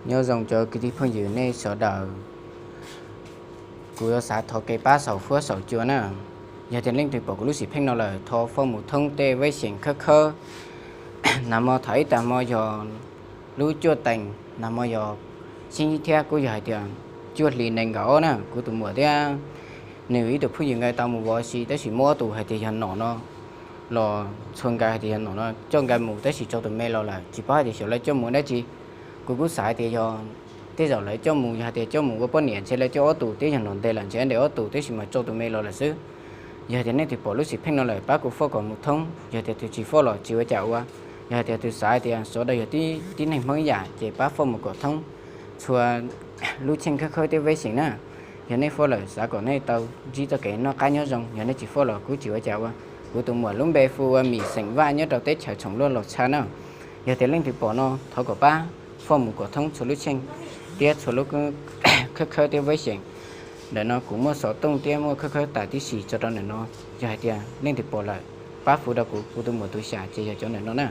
Nyob zoo cov kwv tij phooj ywg nej sawv daws. Kuv yuav xav thov kev pab saum huab saum cua na. Yog tias leej twg pom kuv lub sim pheej no lawm, thov foj mus thoob tej veb xyeem khawb khawb. Nag hmo thaum ib tag hmo yog lub cuaj teev, nag hmo yog xib thiab kuj yog hais tias cuaj hli nees nkaum ob na, kuv tus muam thiab nws ib tug phooj ywg nkawd tau mus vov si, tab sis muab ob tug hais tias yog nom no los txhua nkawd hais tias yog nom no coj nkawd mus, tab sis tsaug tus me los lawm, tsis paub hais tias xyov lawv coj mus dab tsi. Kuv kuj xav hais tias yog tej zaum lawv coj mus, yog hais tias coj mus ua poj niam ntshe lawv coj ob tug thiab, yog nom ntes lawm ntshe ntes ob tug, tab sis mas tsaug tus me los lawm xwb. Yog hais tias nej twg pom lub sim pheej no lawm, pab kuv foj kom mus thoob. Yog hais tias tus tsis foj los tsis ua cas ua. Yog hais tias tus xav hais tias sawv daws yog tib neeg Hmoob ib yam, ces pab foj mus kom thoob txhua lub cheej khawb khawb thiab veb xyeem na. Yog nej foj lawm, xav kom nej tau ntsib txoj kev noj qab nyob zoo, yog nej tsis foj los kuj tsis ua cas ua. Kuv tus muam lub npe hu ua Mim xeem Vaj, nyob rau teb chaws Tshoom Luaj Los Tshaj na. Yog tias leej twg pom no, thov kom pab foj mus kom thoob txhua lub cheej thiab txhua lub khawb khawb thiab veb xyeem. Ntawm no kuv muaj xov tooj thiab muaj khawb khawb tas tib si tso rau ntawm no. Yog hais tias leej twg pom lawm, pab hu rau kuv, kuv tus muam tus xyam ces yog cov ntawm no na.